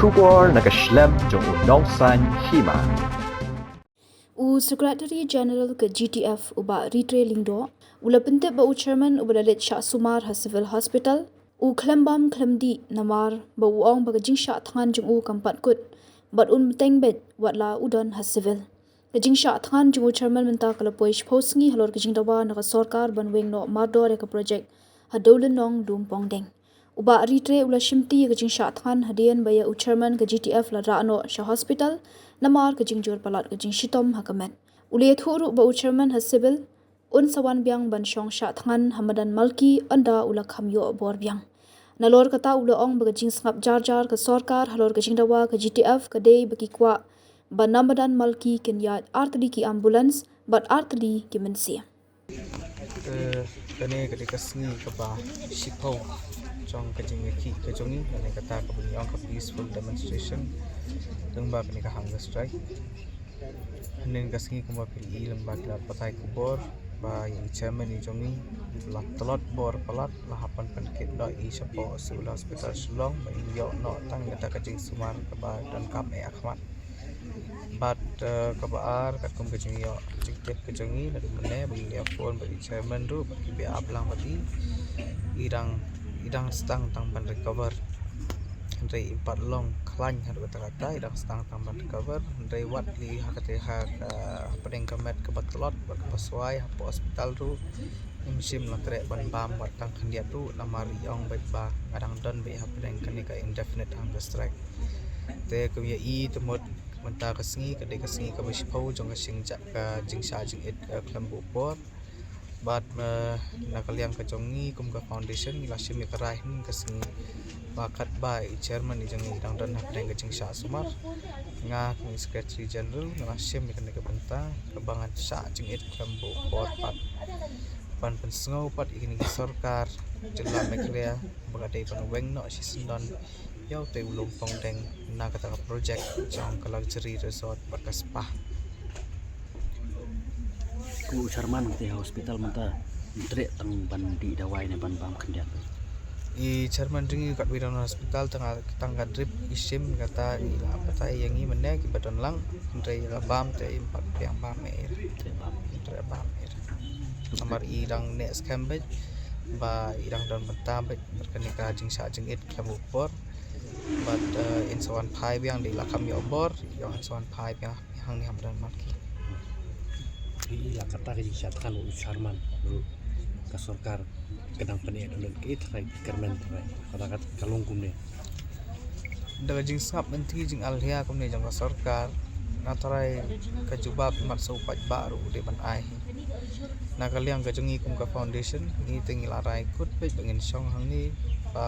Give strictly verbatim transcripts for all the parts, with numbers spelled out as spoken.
Khubor na ka shlem jong u nongsaiñ hima. U Secretary General ka G T F u Bah Ritrei Lyngdoh u la pyntip ba u Chairman uba la leit shah sumar ha Civil Hospital u khlem bam khlem dih namar ba u ong ba ka jingshah thngan jong u kam pat kut bad un bteng beit wat la u don ha Civil. Ka jingshah thngan jong u Chairman mynta ka la poi shiphew sngi halor ka jingdawa na ka sorkar ban weng noh mardor ïa ka project ha Dewlynnong Lumpongdeng. U Bah Ritrei u la shimti ïa ka jingshah thngan hadien ba ïa u Chairman ka G T F la rah noh sha hospital namar ka jingjur palat ka jingshitom ha ka met. U la ïathuh ruh ba u Chairman ha Civil un sa wan biang ban shong shah thngan ha madan Malki ynda u la kham ïoh bor biang. Nalor kata u la ong ba ka jingsngap jar jar ka sorkar halor ka jingdawa ka G T F ka dei ba ki kwah ba na madan Malki kin ïaid artylli ki ambulance bad artylli ki mynsiem. Kane ka dei ka sngi kaba shiphew jong ka jingïakhih ka jong ngi, kane kata kaba ngi ong ka peaceful demonstration, lyngba kane ka hunger strike. Hynnin ka sngi kumba phi i lyngba ki la batai khubor ba ïa i chairman i jong ngi la tlot bor palat, la hap ban pynkit noh i shapoh Civil Hospital Shillong ba in ïoh noh tang kata ka jingsumar kaba donkam eh ha khmat. Bad kaba ar katkum ka jingïoh jingtip ka jong ngi naduh mynne ba ngi ïa phone bad i chairman ruh bad ki beh ap lang bad i, i dang i dang sdang tang ban recover. Hynrei im pat long khlaiñ haduh katta katta, i dang sdang tang ban recover. Hynrei wat li ha kata ha ka hapdeng ka met kaba tlot bad kaba swai hapoh hospital ruh im shym la treh ban bam wat tang khyndiat ruh namar i ong beit ba nga dang don beit hapdeng kane ka indefinite hunger strike. Te kum ïa i te mut mynta ka sngi ka dei ka sngi kaba shiphew jong ka jingshah jingit khlem buh por. Bad na ka liang ka jong ngi kum ka foundation ngi la shim ïa ka rai hynnin ka sngi ba katba i chairman i jong ngi i dang don hapdeng ka jingshah sumar, nga kum i secretary general nga la shim ïa kane ka bynta kaba ngan shah jingit khlem buh por pat ban pynsngew pat ïa kine ki sorkar jylla Meghalaya ba ka dei ban weng noh shisyndon ïa utei u Lumpongdeng na kata ka project jong ka luxury resort bad ka spa. Kum u chairman te ha hospital mynta treh tang ban dih dawai ne ban bam khyndiat. I chairman jong ngi katba i dang ha hospital tang ka drip i shim kata i la batai ïa ngi mynne kiba don lang, hynrei la bam te im pat biang bam eh. Treh bam. Treh bam eh. Namar i dang neh skhem beit ba i dang don bynta beit bad kane ka jingshah jingit khlem buh por. Bad in sa wan phai biang dei la kham ïoh bor, ïoh in sa wan phai biang hangne ha madan Malki. I la kata ka jingshah thngan u chairman ruh ka sorkar ka dang pyneh don ki tharai kyrmen tharai kata ka long kumne. Da ka jingsngap mynta jingalhia kumne jong ka sorkar na tharai ka jubab imat sa u paidbah ruh u dei ban ai. Na ka liang ka jong ngi kum ka foundation ngi te ngi la rai kut beit ba ngin shong hangne ba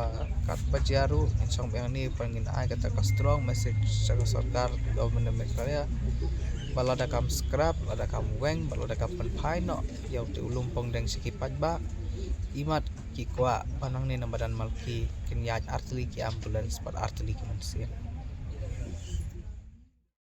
katba jia ruh ngin shong beit hangne ba ngin ai kata ka strong message sha ka sorkar government of Meghalaya ba lada kam scrap lada kam weng ba lada kam pynphai noh ïa utei u Lumpongdeng sha ki paidbah. Imat ki kwah ba nangne na madan Malki kin ïaid artylli ki ambulance bad artylli ki mynsiem.